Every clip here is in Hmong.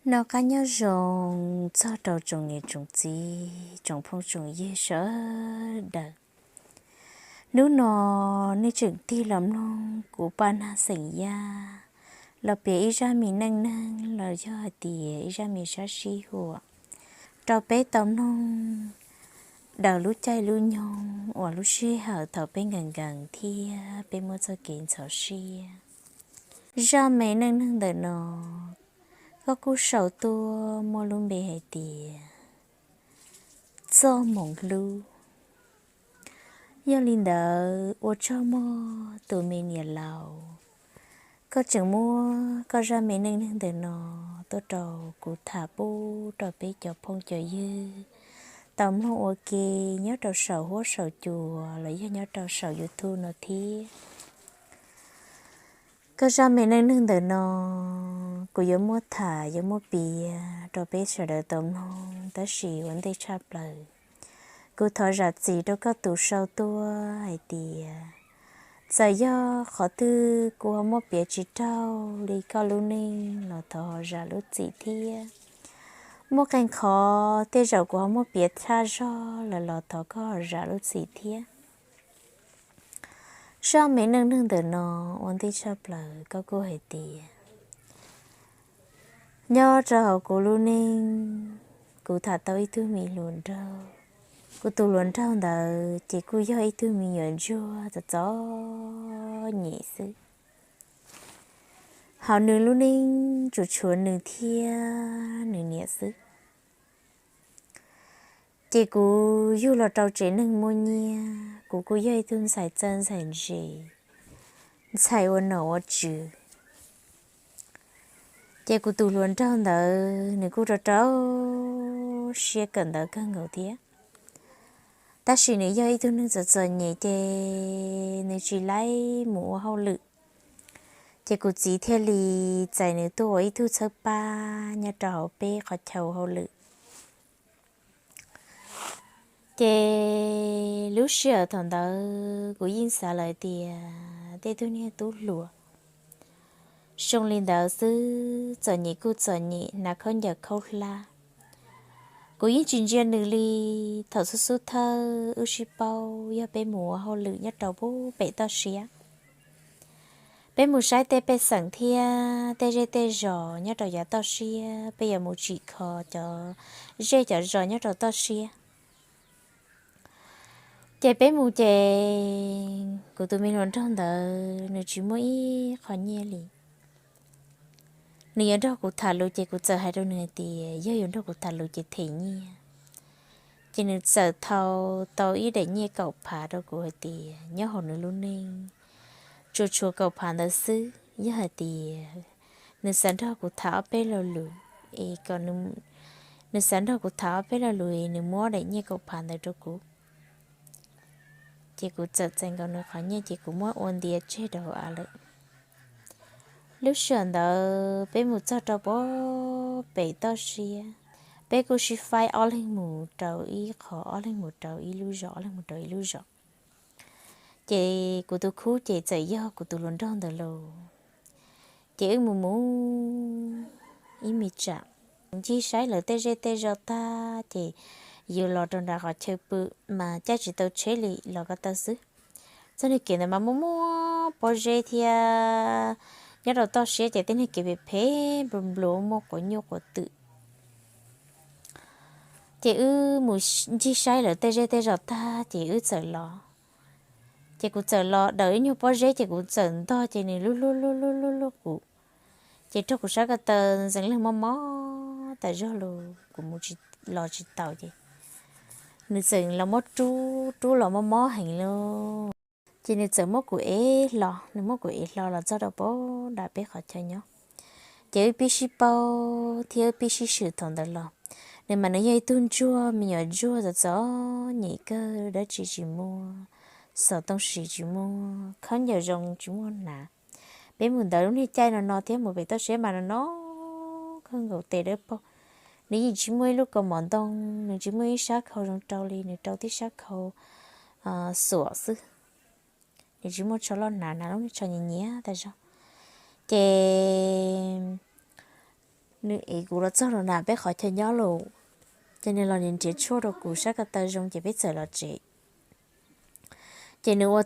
Noj qab nyob zoo txog rau tsoom niam tsoom txiv, tsoom phooj tsoom ywg sawv daws. Hnub no nej tseem tig los mloog kuv Paj Nag xeem Yaj los piav ib zaj me neej neeg los yog hais tias ib zaj me sab sib huam rau peb tau mloog daws lub caij lub nyoog uas lub sij hawm thaum peb nkees nkees thiab peb muaj txoj kev ntxhov siab. Zaj me neej neeg ntawm no koj kuj sau tuaj muaj lub npe hais tias Txoj Moov Hlub. Yog li ntawd ua tsaug mog tus me niam laus, koj tseem muab koj zaj me neej neeg ntawm no tuaj rau kuv tham pub rau peb cov phooj cov ywg tau mloog ua ke nyob rau saum huab saum cua los yog nyob rau saum YouTube no thiab. Koj zaj me neej neeg ntawm no kuv yuav muab tham yuav muab piav rau peb sawv daws tau mloog, tab sis ua ntej tshaj plaws kuv thov zam txim rau koj tus sau tuaj hais tias txawm yog qhov twg kuv ho muab piav tsis raug li koj lub neej los thov ho zam lub txim thiab. Muaj qee qhov tej zaum kuv ho muab piav tshaj zog lawm los thov koj ho zam lub txim thiab. Zaj me neej neeg ntawm no ua ntej tshaj plaws koj kuj hais tias nyob rau hauv kuv lub neej, kuv tham tau ib tug me hluas nraug. Kuv tus hluas nraug ntawd ces kuj yog ib tug me nyuam ntsuag txom txom nyem xwb. Hauv nws lub neej tsuas tshuav nws thiab nws niam xwb. Ces kuv yug los rau tsev neeg muaj nyiaj, kuv kuj yog ib tug ntxhais txawj ntxhais ntse, ntxhais ua nom ua tswv. Ces kuv tus hluas nraug ntawd nws kuj rau rau siab kawm ntawv kawg nkaus thiab, tab sis nws yog ib tug neeg txom txom nyem ces nws tsis laib mus ua hauj lwm. Ces kuv txiv thiaj li txais nws tuaj ua ib tug txhawb pab nyob rau hauv peb qhov chaw ua hauj lwm. Ces lub sij hawm thaum ntawd kuv yeej xav lawm tias tej tug niag tub hluas zoo li ntawd xwb, txom nyem kuj txom nyem, hnav khaub ncaws khaub hlab. Kuv yeej tsis ntsia nws li. Thaum xub xub thawj wb sib paub yog peb mus ua hauj lwm nyob rau pem toj siab, peb mus saib tej pej xeem thiab tej zej tej zos nyob rau yav toj siab, peb yuav mus tsim kho cov zej cov zos nyob rau toj siab. Ces peb mus ces kuv tus me hluas nraug ntawd nws tsis muaj ib qho nyiaj li. Nws yuav nrog kuv tham lus ces kuv txawm hais rau nws hais tias yog yuav nrog kuv tham lus ces them nyiaj. Ces nws txawm thau tau ib daim nyiaj kaum phav rau kuv hais tias nyob hauv nws lub neej tsuas tshuav kaum phav ntawd xwb, yog hais tias nws xav nrog kuv tham ob peb lo lus, es kom nws xav nrog kuv tham ob peb lo lus es nws muab daim nyiaj kaum phav ntawd rau kuv. Ces kuv txawm txais nkaus nws qhov nyiaj ces kuv muab ua ntiav tseg rau hauv av lawm. Lub sij hawm ntawd peb mus txog rau pem toj siab, peb kuj sib faib ob leeg mus rau ib qho, ob leeg mus rau ib lub zos, ob leeg mus rau ib lub zos. Ces kuv tus khub ces txawm yog kuv tus hluas nraug ntawd lauj. Ces wb mus mus ib me tsam ncig saib lawv tej zej tej zos tag ces yus los rau nram qhov chaw pw mas caij tsis tau tsheb li, los ko taw xwb. Txoj niag kev ntawd mas muaj muaj pob zeb thiab, nyob rau toj siab ces tej niag kev phem phem nplua nplua muaj quav nyuj quav twm. Ces wb mus ncig saib lawv tej zej tej zos tag ces wb txawm los. Ces kuv txawm los daws ib nyuag pob zeb ces kuv txawm ntog ces nws luag luag luag luag luag kuv. Ces raug kuv sab ko taw ntxeev leeg mob mob tas zog los kuv mus los tsis taus ces nws txawm los muab rub rub los mob mob heev lauj. Ces nws txawm muab kuv ev hlo, nws muab kuv ev hlo los txog rau pem nram peb qhov chaw nyob. Ces wb pib sib paub thiab wb pib sib swm thaum ntawd los. Nws mas nws yog ib tug ntsuag me nyuam ntsuag txom txom nyem kawg, dab tsi tsis muaj, xov tooj sis tsis muaj, khaub ncaws zoo tsis muaj hnav. Peb mus ntawd lub niag caij no no thiab mus pem toj siab mas no no kawg nkaus tes dawb paug. Nws yeej tsis muaj ib lub kaus mom ntoo, nws tsis muaj ib sab khau zoo rau li, nws rau tib sab khau xuam xwb. Nws tsis muaj tsho loj hnav, hnav lub niag tsho nyias nyias tas zog. Ces nws ev kuv los txog rau nram peb qhov chaw nyob lawm, ces nws los nrhiav tshuaj rau kuv sab ko taw zoo ces peb txawm los tsev. Ces nws ua,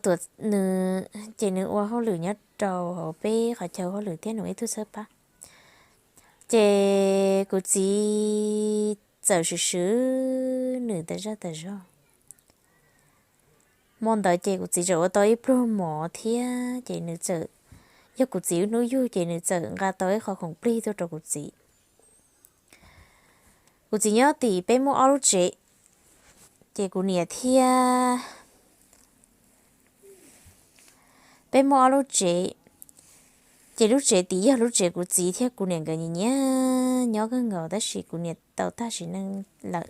ces nws ua hauj lwm nyob rau hauv peb qhov chaw hauj lwm thiab nws ua ib tug txhawb pab. Ces kuv txiv txawm swm swm nws tas zaj tas zog. Hmo ntawd ces kuv txiv txawm ua tau ib pluag mov thiab ces nws txawm, yog kuv txiv lub hnub yug ces nws txawm nqa tau ib qho khoom plig tuaj rau kuv txiv. Kuv txiv nyob tim peb muaj ob lub tsev, ces kuv niam thiab peb muaj ob lub tsev. Ces lub tsev tim yog lub tsev kuv txiv thiab kuv niam nkawd nyiam nyiam nyob kawg nkaus tab sis kuv niam tau tag sim neej lawm.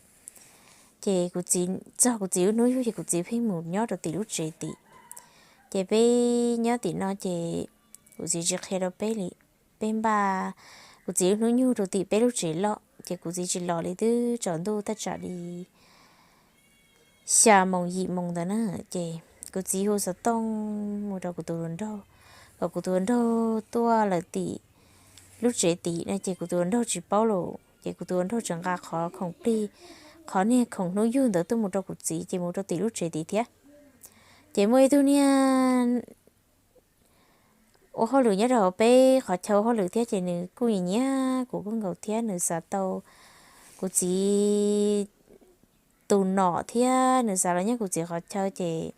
Ces kuv txiv, txog kuv txiv lub hnub yug ces kuv txiv pheej mus nyob rau tim lub tsev tim. Ces peb nyob tim no ces kuv txiv tsis qhia rau peb li. Peb npaj kuv txiv lub hnub yug rau tim peb lub tsev loj ces kuv txiv tsis los li twb tsaus ntuj thaj tsam li xya moos yim moos ntawd na. Ces kuv txiv hu xov tooj mus rau kuv tus hluas nraug, kom kuv tus hluas nraug tuaj lawm tim lub tsev tim no ces kuv tus hluas nraug tsis paub lawm ces kuv tus hluas nraug tseem nqa qhov khoom plig, qhov niag khoom hnub yug ntawd tuaj mus rau kuv txiv ces mus rau tim lub tsev tim thiab. Ces muaj ib tug niag ua hauj lwm nyob rau hauv peb qhov chaw ua hauj lwm thiab ces nws kuj nyiam nyiam kuv kawg nkaus thiab nws xav tau kuv txiv tus nom thiab nws xav los nyob kuv txiv qhov chaw ces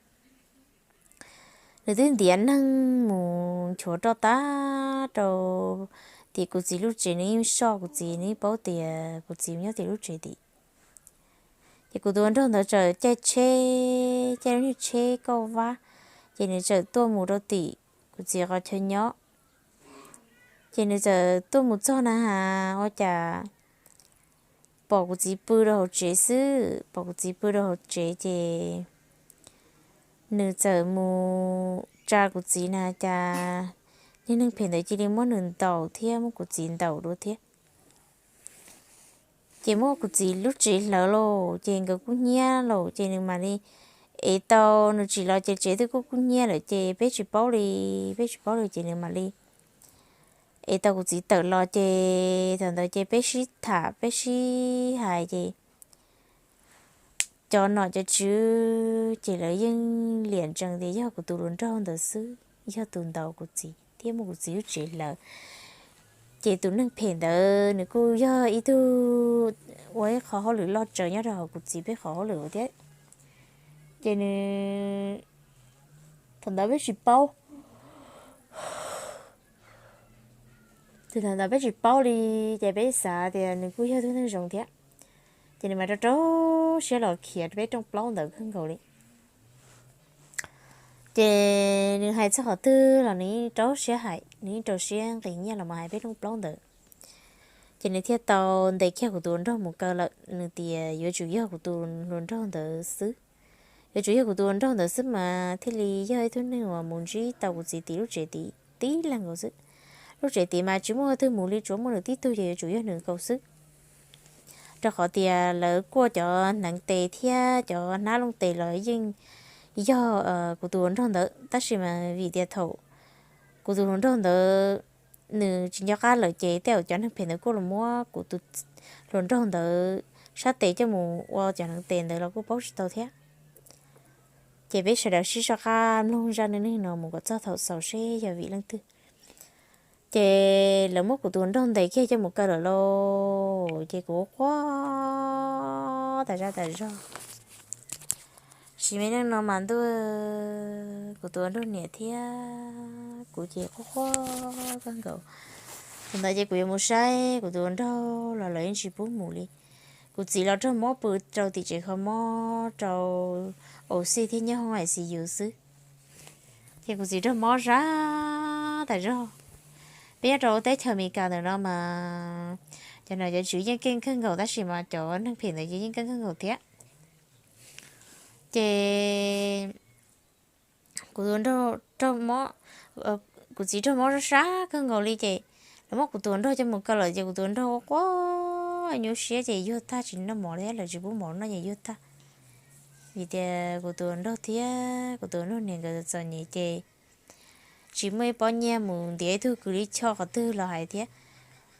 nws twb ntiav neeg mus nchuav roj tas rau tim kuv txiv lub tsev, nws yeej soj kuv txiv, nws yeej paub tias kuv txiv nyob tim lub tsev tim. Ces kuv tus hluas nraug ntawd txawm caij tsheb, caij lub niag tsheb kauj vab, ces nws txawm tuaj mus rau tim kuv txiv qhov chaw nyob. Ces nws txawm tuaj mus txog na has ua cas pom kuv txiv pw rau hauv tsev xwb, pom kuv txiv pw rau hauv tsev ces nws txawm mus tsa kuv txiv na cas niag neeg phem ntawd cia li muab nws ntaus thiab muab kuv txiv ntaus dua thiab. Ces muab kuv txiv lub tsev hlawv lawm ces nkawd kuj hnyiab lawm ces nws mam li ev tau, nws tsis los ces tsev twb kuj kuj hnyiab lawm ces peb tsis paub li, peb tsis paub li ces nws mam li ev tau kuv txiv tawm los ces thaum ntawd ces peb sib tham peb sib hais ces cov nom cov tswv ces lawv yeej liam ntsees tias yog kuv tus hluas nraug ntawd xwb yog tus ntaus kuv txiv thiab muab kuv txiv lub tsev hlawv. Ces tus neeg phem ntawd nws kuj yog ib tug ua ib qho hauj lwm loj tsawv nyob rau hauv kuv txiv peb qhov hauj lwm thiab. Ces nws, thaum ntawd peb tsis paub, thaum ntawd peb tsis paub li, ces peb xav tias nws kuj yog tug neeg zoo thiab. Ces nws mas rau rau siab los khiav peb rooj plaub ntawd kawg nkaus li. Ces nws hais txog qhov twg los nws yeej rau siab hais, nws yeej rau siab nqis nyiaj los mus hais peb rooj plaub ntawd. Ces nws thiaj tau ntes kiag kuv tus hluas nraug mus kaw lawm, nws tias yuav tsum yog kuv tus hluas nraug ntawd xwb. Yuav tsum yog kuv tus hluas nraug ntawd xwb mas thiaj li yog ib tug neeg uas mus ntsib tau kuv txiv tim lub tsev tid tib leeg nkaus xwb. Lub tsev tid mas tsis muaj leej twg mus li, tsuas muaj nws tib tug ces yuav tsum yog nws nkaus xwb. Rau qhov tias lawv kuaj cov hneev tes thiab cov hnab looj tes los yeej yog kuv tus hluas nraug ntawd, tab sis mas vim tias thaum kuv tus hluas nraug ntawd nws tsis nco qab lawm ces tej zaum cov neeg phem ntawd kuj los muab kuv tus hluas nraug ntawd sab tes coj mus ua cov hneev tes ntawd los kuj paub tsis tau thiab. Ces peb sawv daws sib soj qab mloog zaj neej neeg no mus kom txog thaum xaus seb yog vim leej twg. Ces lawv muab kuv tus hluas nraug ntes kiag coj mus kaw lawm lauj, ces kuv quaj tas zaj tas zog. Sim neej no mas ntuj, kuv tus hluas nraug niam thiab kuv ces quaj quaj kawg nkaus. Thaum ntawd ces kuv yuav mus saib kuv tus hluas nraug los lawv yeej tsis pub mus li. Kuv txiv los raug mob pw rau tim tsev kho mob rau au xij thiab nyob hoob I C U xwb. Ces kuv txiv raug mob zaj tas zog. Peb nyob rau teb chaws Amelikas ntawm no mas cov nom cov tswv yeej keej kawg nkaus tab sis mas cov neeg phem ntawd ces yeej keej kawg nkaus thiab. Ces kuv tus, kuv txiv raug mob sab sab kawg nkaus li ces lawv muab kuv tus hluas nraug coj mus kaw lawm ces kuv tus hluas nraug quaj quaj nyuaj siab ces yuag tag tsis noj mov thiab lawv tsis pub mov noj ces yuag tag. Vim tias kuv tus hluas nraug thiab kuv tus hluas nraug niam nkawd txom nyem ces tsis muaj ib pob nyiaj mus ntiav ib tug kws lij choj qhov twg los hais thiab.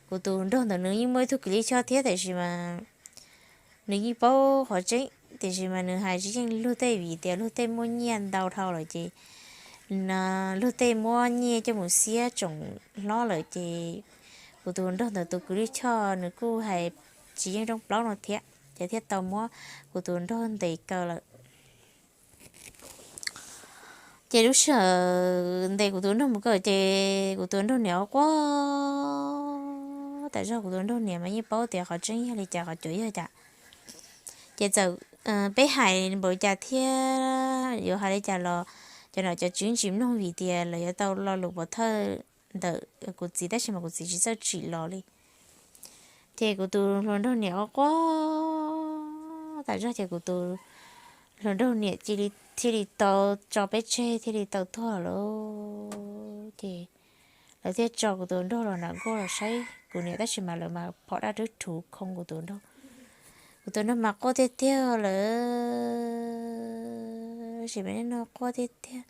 Kuv tus nraug ntawd nws yeej muaj ib tug kwv lij choj thiab, tiam sis mas nws yeej paub qhov tseeb, tiam sis mas nws hais tsis yeej luag tej vim tias luag tej muaj nyiaj ntau dhau lawm ces luag tej muab nyiaj coj mus xiab tsoom hlob lawm ces kuv tus nraug ntawd tus kwv lij choj nws kuj hais tsis yeej rooj plaub no thiab ces thiaj tau muab kuv tus nraug ntes kaw lawm. Ces lub sij hawm ntes kuv tus nraug mus kaw ces kuv tus nraug niam ua quaj tas zog. Kuv tus nraug niam mas yeej paub tias qhov tseeb yog li cas, qhov cuav yog cas. Ces txawm peb hais npaum cas thiab yuav hais li cas los cov nom cov tswv tsis mloog vim tias lawv yuav tau lo lus pov thawj ntawm kuv txiv, tab sis mas kuv txiv tsis txawj tsim los li. Ces kuv tus hluas nraug niam ua quaj tas zog ces kuv tus hluas nraug niam thiaj li tau tso peb tseg thiaj li tau tuag lawm. Ces lawv thiaj tso kuv tus nraug los nram nkuaj los saib kuv niam, tab sis mas lawv mas phom dab rwb rhuv khoo kuv tus nraug. Kuv tus nraug mas quaj tiag tiag lawm, sim me neej no quaj tiag tiag.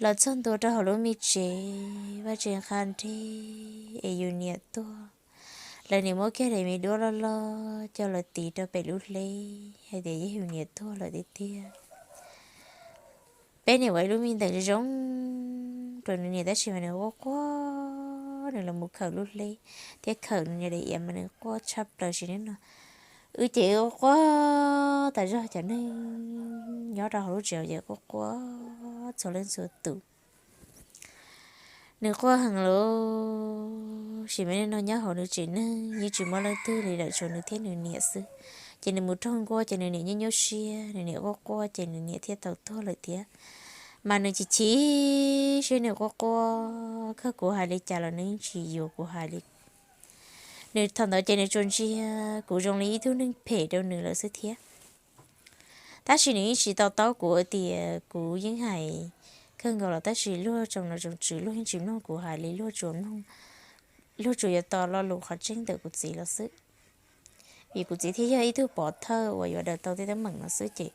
Los txog ntua rau hauv lub me tsev vaj tsev qha nreg es yus niam tuag, lawv niam muab kiag daim me duab loj loj coj los tiv rau pem lub hleb hais tias yog yus niam tuag lawm tiag tiag. Peb niam ua ib lub me ntees zoo rau nws niam, tab sis mas nws quaj quaj, nws los mus khawm lub hleb thiab khawm nws niam daim iav mas nws quaj tshaj plaws sim neej no. Wb ces wb quaj tas zog, cov neeg nyob rau hauv lub tsev ces quaj quaj txhua leej txhua tus. Nws quaj heev lawm, sim me neej no nyob hauv nws tsev neeg yeej tsis muaj leej twg li lawm, tshuav nws thiab nws niam xwb. Ces nws mus raug nkuaj ces nws niam nyuaj nyuaj siab, nws niam quaj quaj ces nws niam thiaj tau tuag lawm thiab. Mas nws chim chim siab, nws quaj quaj, kawg kuv hais li cas los nws yeej tsis yuav kuv hais li. Nws thaum ntawd ces nws tsuas ntsia kuv zoo li ib tug neeg phem rau nws lawm xwb thiab. Tab sis nws yeej tsis to taub kuv tias kuv yeej hais kawg nkaus los tab sis luag tsoom nom tsoom tswv luag yeej tsis mloog kuv hais li, luag tsuas mloog, luag tsuas yuav tos lo lus qhov tseeb ntawm kuv txiv los xwb. Vim kuv txiv thiaj yog ib tug pov thawj uas yuav daws tau tej teeb meem no xwb ces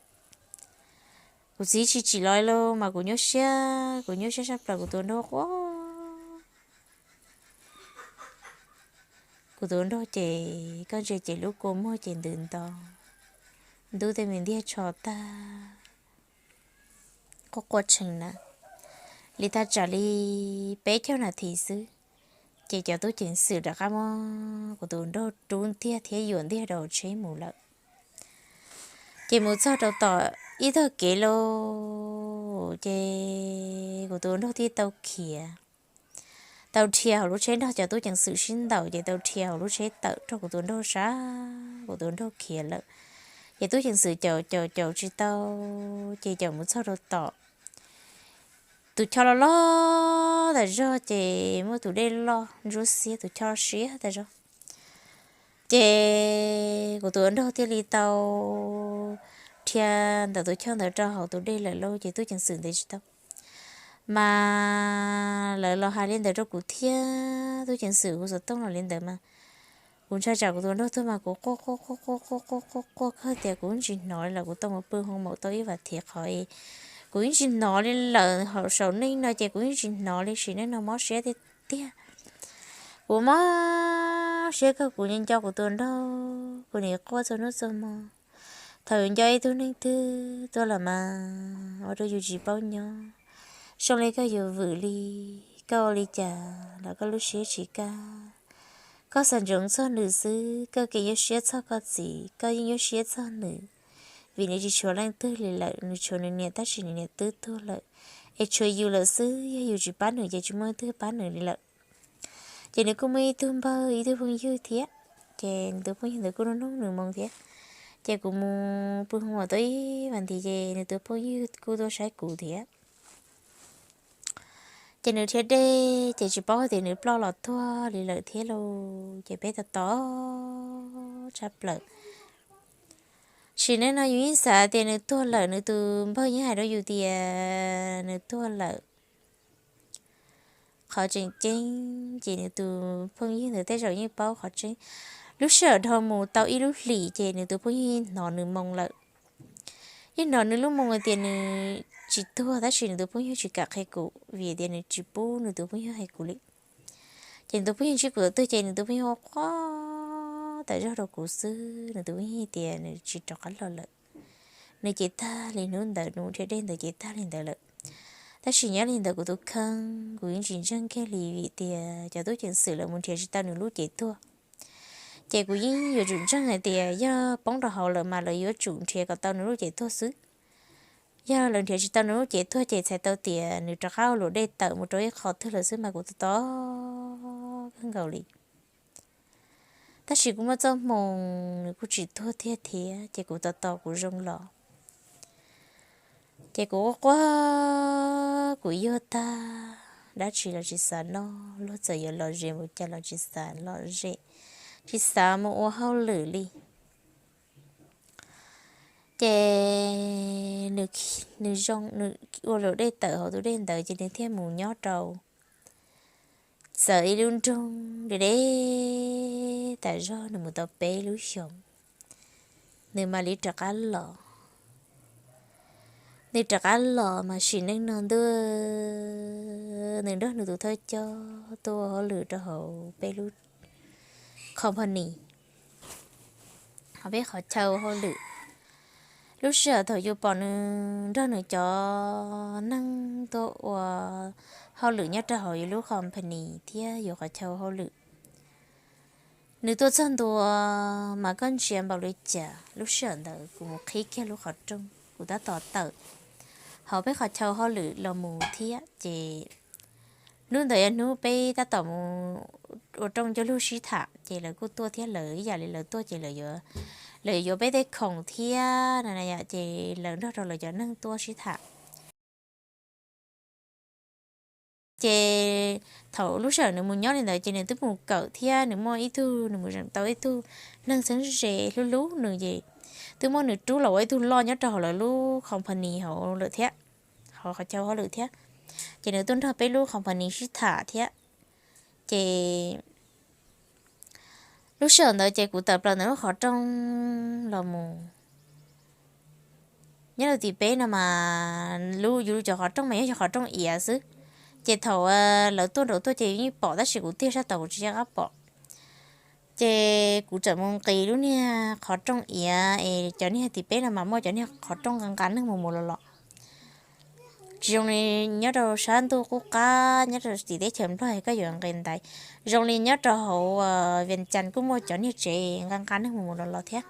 kuv txiv tsis tsim los li mas kuv nyuaj siab, kuv nyuaj siab tshaj plaws. Kuv tus nraug quaj, kuv tus nraug ces koj ntsia ces lub kua muag ces ntws nto, ntub tej me ntiag tsho tag, quaj quaj tshee na. Li thaj tsam li peb caug nas this xwb ces cov tub ceev xwm rov qab muab kuv tus nraug rub ntiag thiab yuam ntiag rau tsheb mus lawm. Ces mus txog rau tom ib tag kev lauj, ces kuv tus nraug thiaj tau khiav, tau dhia hauv lub tsheb nrog cov tub ceev xwm sib ntaus, ces tau dhia hauv lub tsheb tawm rau kuv tus nraug sab, kuv tus nraug khiav lawm. Ces tub ceev xwm caum caum caum tsis tau, ces caum mus txog rau tom tus choj loj loj tas zog, ces muaj tus dej loj ntsuab xiab, tus choj siab tas zog. Ces kuv tus nraug thiaj li tau dhia ntawm tus choj ntawd rau hauv tus dej lawm lauj, ces tub ceev xwm ntes tsis tau. Mas lawv los hais li ntawd rau kuv thiab tub ceev xwm hu xov tooj los li ntawd mas kuv ntshai tsam kuv tus nraug tuag mas kuv quaj quaj quaj quaj quaj quaj quaj quaj kawg tias kuv tsis hnov li lawm, kuv tau mus pw hoo maum tau ib vas thiv qhov es kuv yeej tsis hnov li lawm. Hauv saum neej no ces kuv yeej tsis hnov li, sim neej no mob siab tiag tiag. Kuv mob siab kawg, kuv nco kuv tus nraug, kuv nim quaj txhua hnub txhua hmo. Thaum yus nco ib tug neeg twg tuag lawm mas ua rau yus tsis paub nyob. Zoo li koj yuav vwm li, koj ua li cas los koj lub siab tsis kaj. Koj xav ntsoov txog nws xwb, koj kev nyuaj siab txog koj txiv, koj yeej nyuaj siab txog nws. Vim nws tsis tshuav leej twg li lawm, nws tshuav nws niam tab sis nws niam twb tuag lawm, es tshuav yus lawm xwb, yog yus tsis pab nws ces tsis muaj leej twg pab nws li lawm. Ces nws kuj muaj ib tug npawg ib tug phooj ywg thiab, ces nws tus phooj ywg ntawd kuj nug nug nws moo thiab. Ces kuv mus pw hoo maum tau ib vas thiv ces nws tus phooj ywg kuj tuaj saib kuv thiab. Ces nws dhia dej ces tsis paub hais tias nws ploj los tuag li lawm thiab lauj, ces peb to to tshaj plaws. Sim neej no yus yeej xav tias nws tuag lawm, nws tus npawg yeej hais rau yus tias nws tuag lawm. Qhov tseem ceeb ces nws tus phooj ywg ntawd tej zaum yeej paub qhov tseeb. Lub sij hawm dhau mus tau ib lub hlis ces nws tus phooj ywg yeej hnov nws moo lawm. Yeej hnov nws lub moo hais tias nws tsis tuag, tab sis nws tus phooj ywg tsis kam qhia kuv vim tias nws tsis pub nws tus phooj ywg hais kuv li. Ces nws tus phooj ywg ntsib kuv thaum twg ces nws tus phooj ywg quaj tas zog rau kuv xwb, nws tus phooj ywg tias nws tsis rov qab los lawm. Nws ces tag li hnub ntawd, nws mus nrhiav dej ntawd ces tag li ntawd lawm. Tab sis nyob li ntawd kuv tus kheej kuv yeej tsis ntseeg kiag li vim tias cov tub ceev xwm lawv mus nrhiav tsis tau nws lub cev tuag. Ces kuv yeej yuav tsum ntseeg hais tias yog poob rau hauv lawm mas lawv yuav tsum nrhiav kom tau nws lub cev tuag xwb. Yog lawv nrhiav tsis tau nws lub cev tuag ces txhais tau tias nws rov qab ua luam dej tawm mus rau ib qho twg lawm xwb mas kuv tos tos kawg nkaus li. Tab sis kuv muaj txoj hmoo nws kuj tsis tuag tiag thiab ces kuv tos tos kuv zoo los. Ces kuv quaj quaj kuv yuag tag, dab tsi los tsis xav noj, luag txawm yuav lom zem mus cas los tsis xav lom zem, tsis xav mus ua hauj lwm li. Ces nws, nws zoo, nws ua luam dej tawm hauv tus dej ntawd ces nws thiaj mus nyob rau, txawm ib lub nroog deb deb tas zog, nws mus tau peb lub xyoos, nws mam li rov qab los. Nws rov qab los mas sim neej no ntuj, nws nrog nws tus thawj coj tuaj ua hauj lwm rau hauv peb lub company, hauv peb qhov chaw ua hauj lwm. Lub sij hawm thaum yus pom nws nrog nws cov neeg tuaj ua hauj lwm nyob rau hauv yus lub company thiab yus qhov chaw ua hauj lwm, nws tuaj txog ntua mas koj ntsia npaum li cas. Lub sij hawm ntawd kuv mus qhib kiag lub qhov rooj, kuv tab tom tawm hauv peb qhov chaw hauj lwm los mus thiab ces hnub ntawd yog hnub peb tab tom mus ua rooj ncauj lug sib tham ces lawv kuj tuaj thiab, lawv ib yam li lawv tuaj ces lawv yuav peb tej khoom thiab no ces lawv nrog rau lawv cov neeg tuaj sib tham. Ces thaum lub sij hawm nws mus nyob li ntawd ces nws twb mus kawm thiab nws muaj ib tug, nws mus zeem tau ib tug neeg txheeb ze hlub hlub nws ces twb muab nws rub los ua ib tug loj nyob rau hauv lawv lub company hauv lawm thiab, hauv qhov chaw hauj lwm thiab. Ces nws tuaj nrog peb lub company sib tham thiab. Ces lub sij hawm ntawd ces kuv tawm plaws ntawm lub qhov rooj los mus. Nyob rau tim peb no mas yus cov qhov rooj mas yog cov qhov rooj iav xwb. Ces thaum lawv tuaj nraud tuaj ces yeej pom tab sis kuv tig sab tod kuv tsis nco qab pom. Ces kuv txawm mus nqis lub niag qhov rooj iav es cov niag tim peb no mas muaj cov niag qhov rooj nqa nqa neeg mus mus los los. Tsis zoo li nyob rau sab ntuj qub qab nyob rau tim teb chaws Nplog koj yuav nqis ntaiv. Zoo li nyob rau hauv Vias Cas kuj muaj cov niag tsev nqa nqa neeg mus mus los los thiab.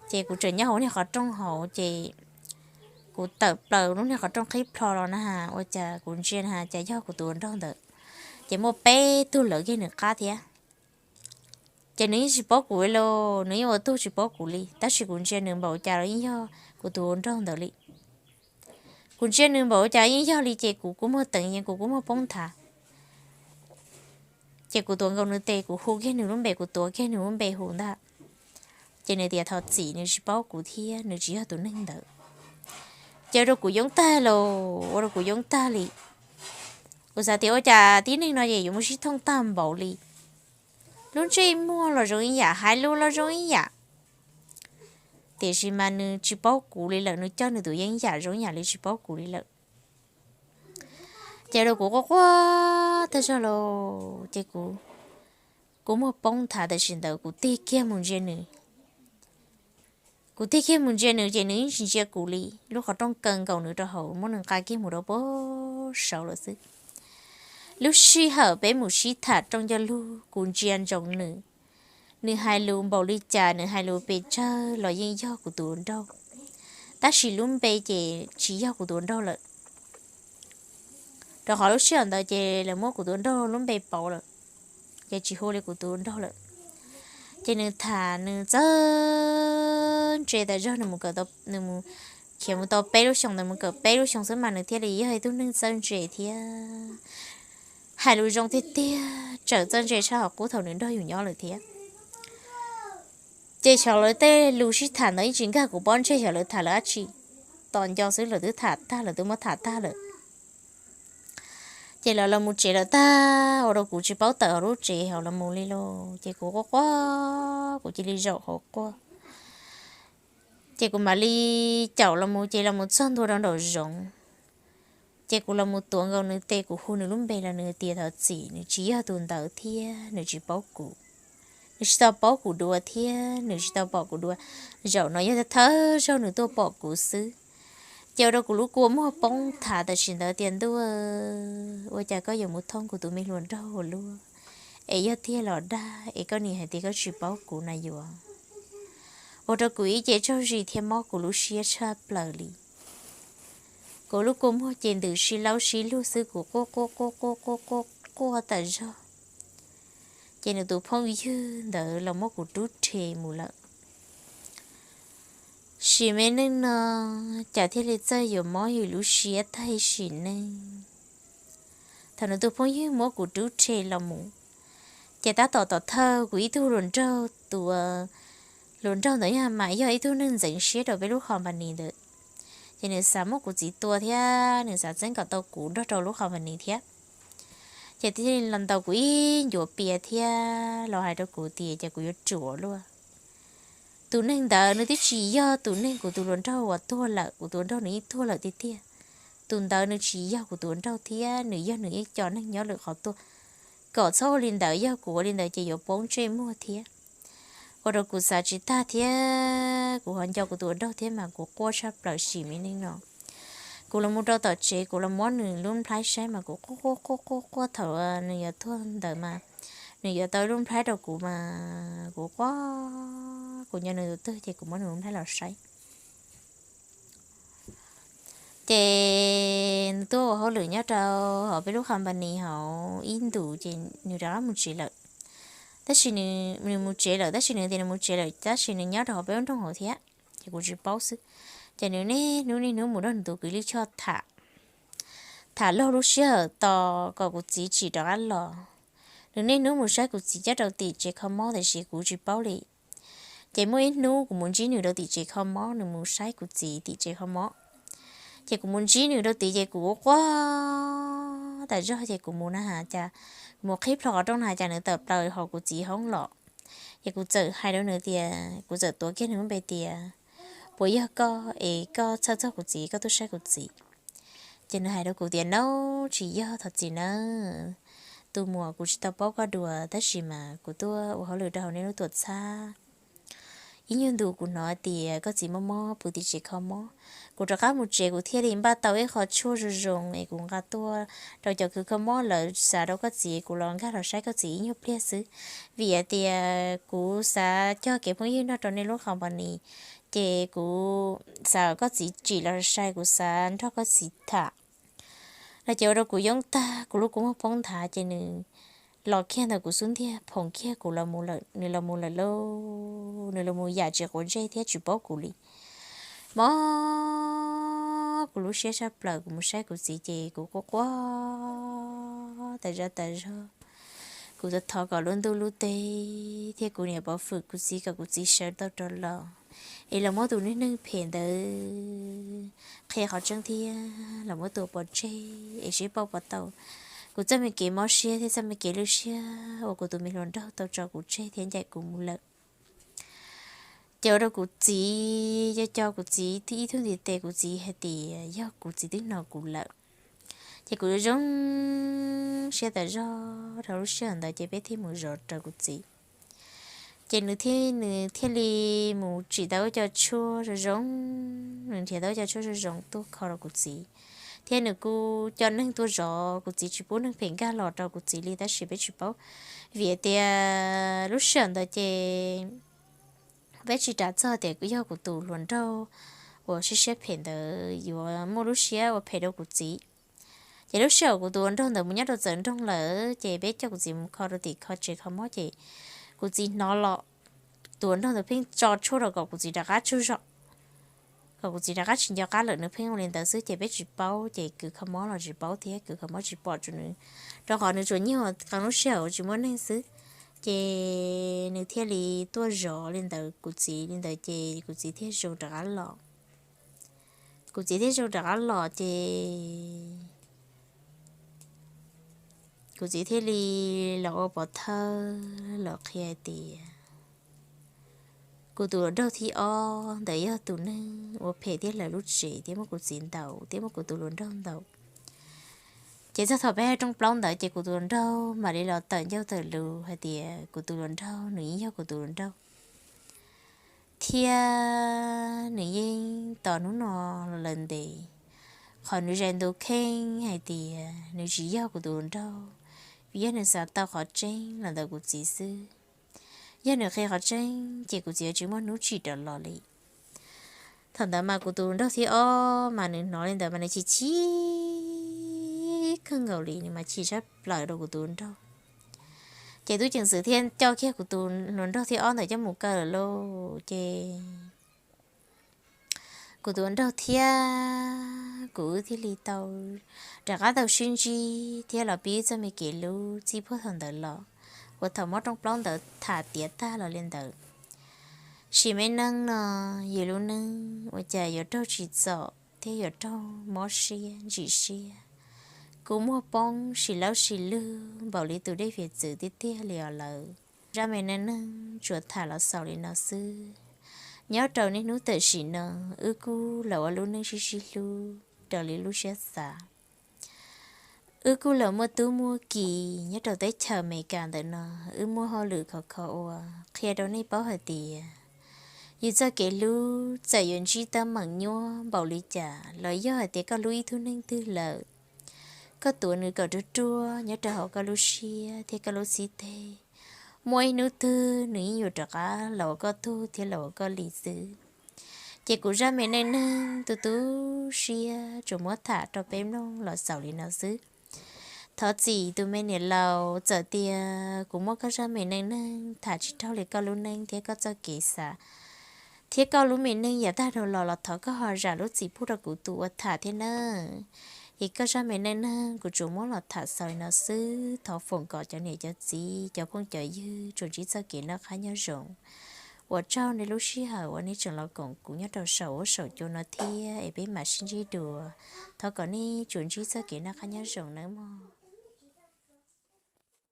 Ces kuv tseem nyob hauv niag qhov rooj hauv ces kuv tawm plaws lub niag qhov rooj qhib plho los na, ua cas kuv ntsia na cas yog kuv tus hluas nraug ntawd. Ces muaj peb tug lawv kiag nws qab thiab. Ces nws yeej tsis paub kuv li los nws yeej ua tug tsis paub kuv li, tab sis kuv ntsia nws npaum cas los yeej yog kuv tus hluas nraug ntawd li. Kuv ntsia nws npaum cas yeej yog li ces kuv kuj muag teev yees, kuv kuj muag poob nthav. Ces kuv tuav nkaus nws tes, kuv hu kiag nws lub npe, kuv tuav kiag nws lub npe hu ntag. Ces nws tias thov txim, nws tsis paub kuv thiab nws tsis yog tus neeg ntawd. Ces ua rau kuv yoob tag los ua rau kuv yoob tag li. Kuv xav tias ua cas tib neeg no ces yuav muaj sib thooj tag npaum li. Lub ntsej muag los zoo ib yam, hais lus los zoo ib yam. Tiam sis mas nws tsis paub kuv li lawm, nws coj nws tus yeeb yam zoo ib yam li tsis paub kuv li lawm. Ces ua rau kuv quaj quaj tag zog los ces kuv, kuv muag poob nthav tam sim ntawd kuv tig kiag mus ntsia nws. Kuv tig kiag mus ntsia nws ces nws yeej tsis ntsia kuv li, lub qhov rooj kaw nkaus nws rau hauv muab nws nqa kiag mus rau pem saud lawm xwb. Lub sij hawm peb mus sib tham rooj ncauj lug kuv ntsia ntsoov nws. Nws hais lus npaum li cas, nws hais lus pes tsawg los yeej yog kuv tus hluas nraug, tab sis lub npe ces tsis yog kuv tus hluas nraug lawm. Rau qhov lub sij hawm ntawd ces lawv muab kuv tus hluas nraug lub npe pauv lawm, ces tsis hu li kuv tus hluas nraug lawm. Ces nws tham nws txawj ntse tas zog, nws mus kawm, nws mus khiav mus tau peb lub xyoos ntawd, mus kawm peb lub xyoos xwb mas nws thiaj li yog ib tug neeg txawj ntse thiab hais lus zoo tiag tiag, tseem txawj ntse tshaj qhov qub thaum nws nrog yus nyob lawm thiab. Ces xyov lawv tej lus sib tham ntawd yeej tsis nkag kuv pob ntseg, xyov lawv tham lawv dab tsi, tos nco xwb lawv twb tham tag, lawv twb muab tham tag lawm. Ces lawv los mus tsev lawm tag ua rau kuv tsis paub tawm hauv lub tsev hauv los mus li los ces kuv quaj quaj, kuv cia li zaum hauv quaj. Ces kuv mam li caum los mus, ces los mus txog ntua rau nraum zoov. Ces kuv los mus tuav nkaus nws tes, kuv hu nws lub npe los nws tias thov txim, nws tsis yog tus ntawd thiab nws tsis paub kuv. Nws tsis tau paub kuv dua thiab nws tsis tau pom kuv dua. Zaum no yog thawj zaug nws tuaj pom kuv xwb. Ces ua rau kuv lub kua muag poob nthav tam sim ntawd tias ntuj, ua cas koj yuav mus thooj kuv tus me hluas nraug ua luaj, es yog tiag los dag es koj nim hais tias koj tsis paub kuv na yuav. Ua rau kuv ib ce tsaug zis thiab mob kuv lub siab tshaj plaws li. Kuv lub kua muag ces ntws sib laub sib lug xwb, kuv quaj quaj quaj quaj quaj quaj quaj tas zog. Ces nws tus phooj ywg ntawd los muab kuv rub rhe mus lawm. Sim me neej no cas thiaj li txawj yuav mob yus lub siab tag sim neej. Thaum nws tus phooj ywg muab kuv rub rhe los mus, ces tab tom tom thawj kuv ib tug hluas nraug, tus hluas nraug ntawd yog mas yog ib tug neeg ntxeev siab rau peb lub company ntawd. Ces nws xav muab kuv txiv tua thiab nws xav txeeb kom tau kuv nrog rau lub company thiab. Ces thiaj li los ntaus kuv ib ncuav pias thiab los hais rau kuv tias ces kuv yuav ruam luaj. Tus neeg ntawd nws twb tsis yog tus neeg kuv tus hluas nraug uas tuag lawm, kuv tus hluas nraug nws yeej tuag lawm tiag tiag. Tus ntawd nws tsis yog kuv tus hluas nraug thiab nws yog nws ib co neeg nyob lwm qhov tuaj. Kom txhob ua li ntawd, yog kuv ua li ntawd ces yuav poob ntsej muag thiab. Ua rau kuv xav tsis tag thiab kuv ho nco kuv tus hluas nraug thiab mas kuv quaj tshaj plaws sim me neej no. Kuv los mus rau tom tsev, kuv los muab nws lub nplhaib saib mas kuv quaj quaj quaj quaj quaj thaum nws yuav tuag ntawd mas nws yuav tau lub nplhaib rau kuv mas kuv quaj, kuv nco nws tus twg ces kuv muab nws lub nplhaib los saib. Ces nws tuaj ua hauj lwm nyob rau hauv peb lub company hauv ib ntus ces nws rov qab mus tsev lawm. Tab sis nws mus tsev lawm, tab sis nws tias nws mus tsev lawm tab sis nws nyob rau hauv peb lub nroog hauv thiab, ces kuv tsis paub xwb. Ces nws niaj hnub niaj hnub mus nrog nws tus kwv Lij Choj tham, tham laug lub sij hawm tos kom kuv txiv tsim rov qab los. Nws niaj hnub mus saib kuv txiv nyob rau tim tsev kho mob tiam sis kuv tsis paub li. Ces muaj ib hnub kuv mus ntsib nws rau tim tsev kho mob, nws mus saib kuv txiv tim tsev kho mob. Ces kuv mus ntsib nws rau tid ces kuv quaj tas zog ces kuv mus na has cas, mus qhib plho qhov rooj na has cas nws tawm plaws hauv kuv txiv hoob los. Ces kuv txawm hais rau nws tias, kuv txawm tuav kiag nws lub npe tias, puas yog koj es koj txhawj txog kuv txiv koj tuaj saib kuv txiv? Ces nws hais rau kuv tias, nab, tsis yog thov txim nawb tus muam, kuv tsis tau paub koj dua tab sis mas kuv tuaj ua hauj lwm rau hauv nej lub tuam txhab. Ib nyuag ntus kuv hnov tias koj txiv mob mob pw tim tsev kho mob, kuv rov qab mus tsev kuv thiaj li npaj tau ib qho tshuaj zoo zoo es kuv nqa tuaj rau cov kws kho mob lawv xav rau koj txiv, kuv los nkag los saib koj txiv ib nyuag pliag xwb. Vim hais tias kuv xav cog kev phooj ywg nrog rau nej lub company, ces kuv xav koj txiv tsim los sai, kuv xav nrog koj txiv tham no. Ces ua rau kuv yoob tag, kuv lub kua muag poob nthav ces nws los kiag ntawm kuv xub ntiag phoom kiag kuv, nws los mus lawm lauj, nws los mus yam tsis quav ntsej thiab tsis paub kuv li. Mob kuv lub siab sab plaws, kuv mus saib kuv txiv ces kuv quaj quaj tas zog tas zog. Kuv thov kom lub ntuj lub teb thiab kuv niam pov hwm kuv txiv kom kuv txiv sawv tau rov los, es los muab tus neeg phem ntawd qhia qhov tseeb thiab los muab tua pov tseg es seb puas tau kuv txoj me kev mob siab thiab txoj me kev lwj siab uas kuv tus me hluas nraug tau tso kuv tseg thiab ncaim kuv mus lawm. Ces ua rau kuv txiv, co co kuv txiv ib tug ntiv tes, kuv txiv hais tias yog kuv txiv twb hnov kuv lawm. Ces kuv zoo siab tas zog rau lub sij hawm ntawd ces peb thiaj mus zov raws kuv txiv. Ces nws thiaj, nws thiaj li mus tsim tau ib co tshuaj zoo zoo, nws nrhiav tau ib co tshuaj zoo zoo tuaj kho rau kuv txiv, thiab nws kuj coj neeg tuaj zov kuv txiv, tsis pub neeg phem nkag los rau kuv txiv li tab sis peb tsis paub. Vim tias lub sij hawm ntawd ces peb tsis ras txog tias yog kuv tus hluas nraug uas siab siab phem ntawd yuav muaj lub siab ua phem rau kuv txiv. Ces lub sij hawm kuv tus hluas nraug ntawd mus nyob rau txawv nroog lawm ces peb coj kuv txiv mus kho rau tim kho tsev kho mob ces kuv txiv hnov los, tus hluas nraug ntawd pheej tso tshuaj rau kom kuv txiv rov qab tsaug zog, kom kuv txiv rov qab tsis nco qab lawm, nws pheej ua li ntawd xwb ces peb tsis paub ces kws kho mob los tsis paub thiab kws kho mob tsis pom tsuas nws, rau qhov nws tsuas nyiag qee lub sij hawm tsis muaj neeg xwb. Ces nws thiaj li tuaj zov li ntawd kuv txiv li ntawd ces kuv txiv thiaj zoo rov qab los. Kuv txiv thiaj zoo rov qab los ces kuv txiv thiaj li los ua pov thawj los qhia hais tias kuv tus hluas nraug thib ob ntawd yog tus neeg ua phem thiab hlawv lub tsev thiab muab kuv txiv ntaus thiab muab kuv tus hluas nraug ntaus. Ces txog thaum peb hais rooj plaub ntawd ces kuv tus hluas nraug mam li los tawm ncauj tawm lus hais tias kuv tus hluas nraug nws yeej yog kuv tus hluas nraug, thiab nws yeej tos hnub no los lawm ntev. Qhov nws zais ntu kheej hais tias nws tsis yog kuv tus hluas nraug, vim yog nws xav tau qhov tseeb los ntawm kuv txiv xwb. Yog nws qhia qhov tseeb ces kuv txiv yuav tsis muaj hnub tsim rov los li. Thaum ntawd mas kuv tus hluas nraug thib ob mas nws hnov li ntawd mas nws chim chim kawg nkaus li, nws mas chim tshaj plaws rau kuv tus hluas nraug. Ces tub ceev xwm thiaj coj kiag kuv tus hluas nraug thib ob ntawd coj mus kaw lawm lauj. Ces kuv tus hluas nraug thiab kuv wb thiaj li tau rov qab tau sib ntsib thiab los pib wb txoj me kev hlub txij puag thaum ntawd los, uas thaum muab rooj plaub ntawd tham tiav tag los li ntawd. Sim me neej no, yus lub neej ua cas yuav raug tsim txom thiab yuav raug mob siab ntsim siab. Kua muag poob sim laub sim lug npaum li tus dej fiav txwv tiag tiag li os lawm. Zaj me neej neeg tsuas tham los xaus li no xwb. Nyob rau niaj hnub tam sim no, wb kuj los ua lub neej sib sib hlub raws li lub siab xav. Wb kuj los muaj tub muaj ki nyob rau teb chaws Amelikas ntawm no, wb muaj hauj lwm khov kho ua. Qhia rau nej paub hais tias yus txoj kev hlub txawm yuav ntsib teeb meem nyuaj npaum li cas los yog hais tias koj hlub ib tug neeg twg lawm, koj tuav nws kom ruaj ruaj nyob rau hauv koj lub siab thiab koj lub xib teg, muaj ib hnub twg nws yeej yuav rov qab los ua koj tug thiab los ua koj li xwb. Ces kuv zaj me neej neeg tu tu siab tsuas muab tham rau peb mloog los xaus li no xwb. Thov txim tus me niam laus, txawm tias kuv muab koj zaj me neej neeg tham tsis raug li koj lub neej thiab koj txoj kev xav thiab koj lub me neej yav tag dhau los los thov koj ho zam lub txim pub rau kuv tus ua tham thiab nawb. Es koj zaj me neej neeg kuv tsuas muab los tham xaus li no xwb. Thov foom kom cov niam cov txiv cov phooj cov ywg tsuas ntsib txoj kev noj qab nyob zoo. Ua tsaug nej lub sij hawm uas nej tseem los koom kuv nyob rau saum huab saum cua no thiab es peb mam sib ntsib dua. Thov kom nej tsuas ntsib txoj kev noj qab nyob zoo nawb mog.